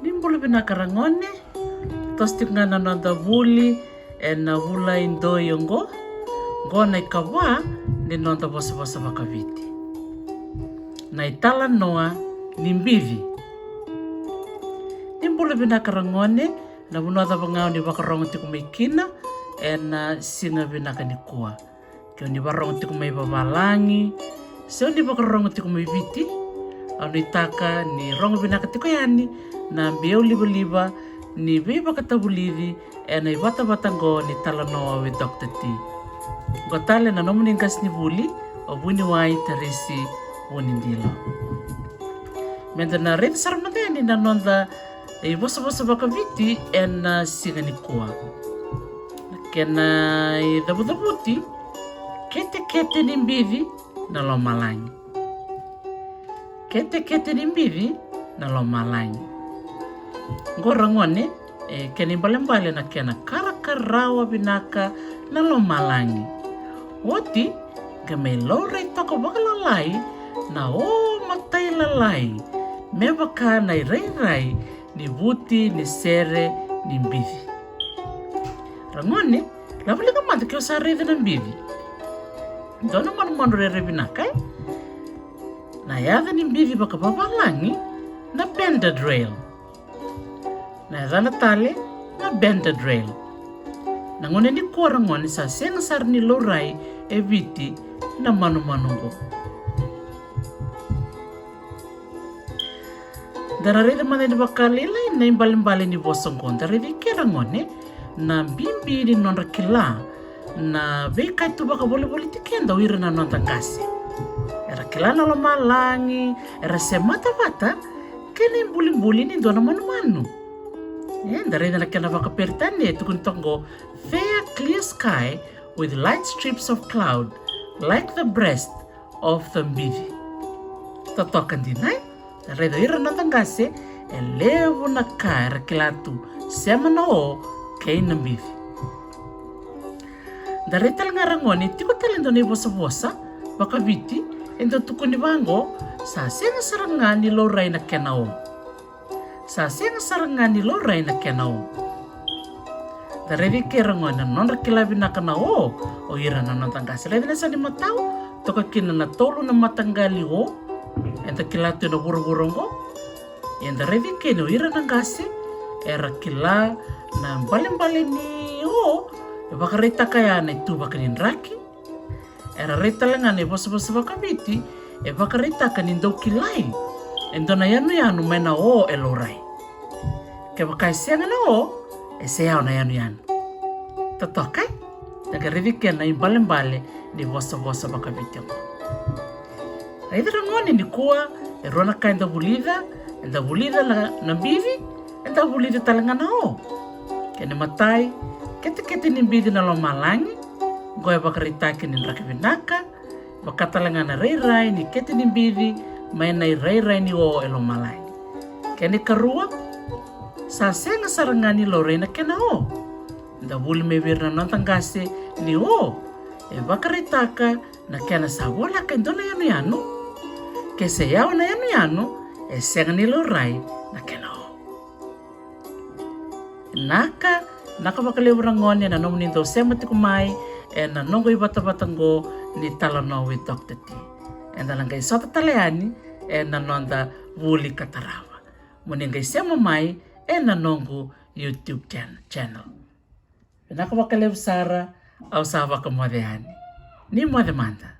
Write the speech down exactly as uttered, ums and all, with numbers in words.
Ni bula vinaka ragone. Toso tiko ga na noda vuli ena vula i doi oqo. Oqo na ikava ni noda vosavosa vakaviti. Na italanoa ni bici. Ni bula vinaka ragone. Na vanua cava ga o ni vakarogo tiko mai kina ena siga vinaka nikua. Ke o ni vakarogo tiko mai vavalagi se o ni vakarogo tiko mai Viti, au nuitaka ni rogo vinaka tiko yani na biau livaliva ni veivakatavulici ena ivatavata oqo ni Talanoa with Doctor T. Oqo tale na nomuni qasenivuli, o Vuniwai Tarisi Vunidilo. Meda na raica sara mada yani na noda ivosavosa vakaviti ena siga nikua. Na kena icavucavuti: ketekete ni bici na lomalagi. Ketekete ni bici na lomalagi. Oqo ragone, e kena ibalebale na kena karakarawa vinaka na lomalagi. Oti, qai mai laurai toka vakalalai na o matailalai me vaka na irairai ni vuti ni sere ni bici. Ragone, laveliga mada ke o sa raica na bici. Dua na manumanu rairai vinaka, e? Na yaca ni bici vakavavalagi na Benadryl. Na yacana tale na Benadryl. Na gauna nikua ragone sa sega sara ni laurai e Viti na manumanu oqo. Da na raica mada yani vakalailai na ibalebale ni vosa oqo. Da raica ike ragone na bibi ni nodra kila na veika e tu vakavolivoliti keda o ira na noda qase. Era kila na lomalagi, era semata vata kei na ibulibuli ni dua na manumanu. E, da raica na kena vakaperitania e tukuni toka oqo: fair clear sky with light strips of cloud like the breast of the bici. Totoka dina, e? Da raica o ira na noda qase, e levu na ka era kila tu, sema na o kei na bici. Da raica tale ga ragone, tiko tale e dua na ivosavosa vakaviti e dau tukuni vaqo: sa sega sara ga ni laurai na kena o. Sa sega sara ga ni laurai na kena o. Da raica ike ragone na nodra kila vinaka na o o ira na noda qase. Raica na yasa ni matau, toka kina na tolu na mataqali o eda kila tu ena vuravura oqo. Eda raica ike ni o ira na qase era kila na ibalebale ni o e vakaraitaka ya na ituvaki ni draki. Era raica tale ga na ivosavosa vakaviti e vakaraitaka ni dau kilai e dua na yanuyanu mai na o e laurai. Kevaka e sega na o, e se yawa na yanuyanu. Totoka, e? Da qai raica ike na ibalebale ni vosavosa vakaviti oqo. Raica ragone, nikua e rua na ka eda vulica. Eda vulica na, na bici, eda vulica tale ga na o. Kena imatai, ketekete ni bici na lomalagi. Oqo e vakaraitaki ni draki vinaka, vaka tale ga na rairai ni kete ni bici mai na irairai ni o e lomalagi. Kena ikarua, sa sega sara ga ni laurai na kena o. Da vuli mai vei ira na noda qase ni o e vakaraitaka na kena sa voleka e dua na yanuyanu. Ke se yawa na yanuyanu, e sega ni laurai na kena o. Naka, naka vakalevu ragone na nomuni dau sema tiko mai ena noqu ivatavata oqo ni Talanoa with Doctor T. Eda na qai sota tale yani ena noda vuli ka tarava. Mo ni qai sema mai ena noqu YouTube chan-, channel. Vinaka vakalevu sara, au sa vakamoce yani. Ni moce mada.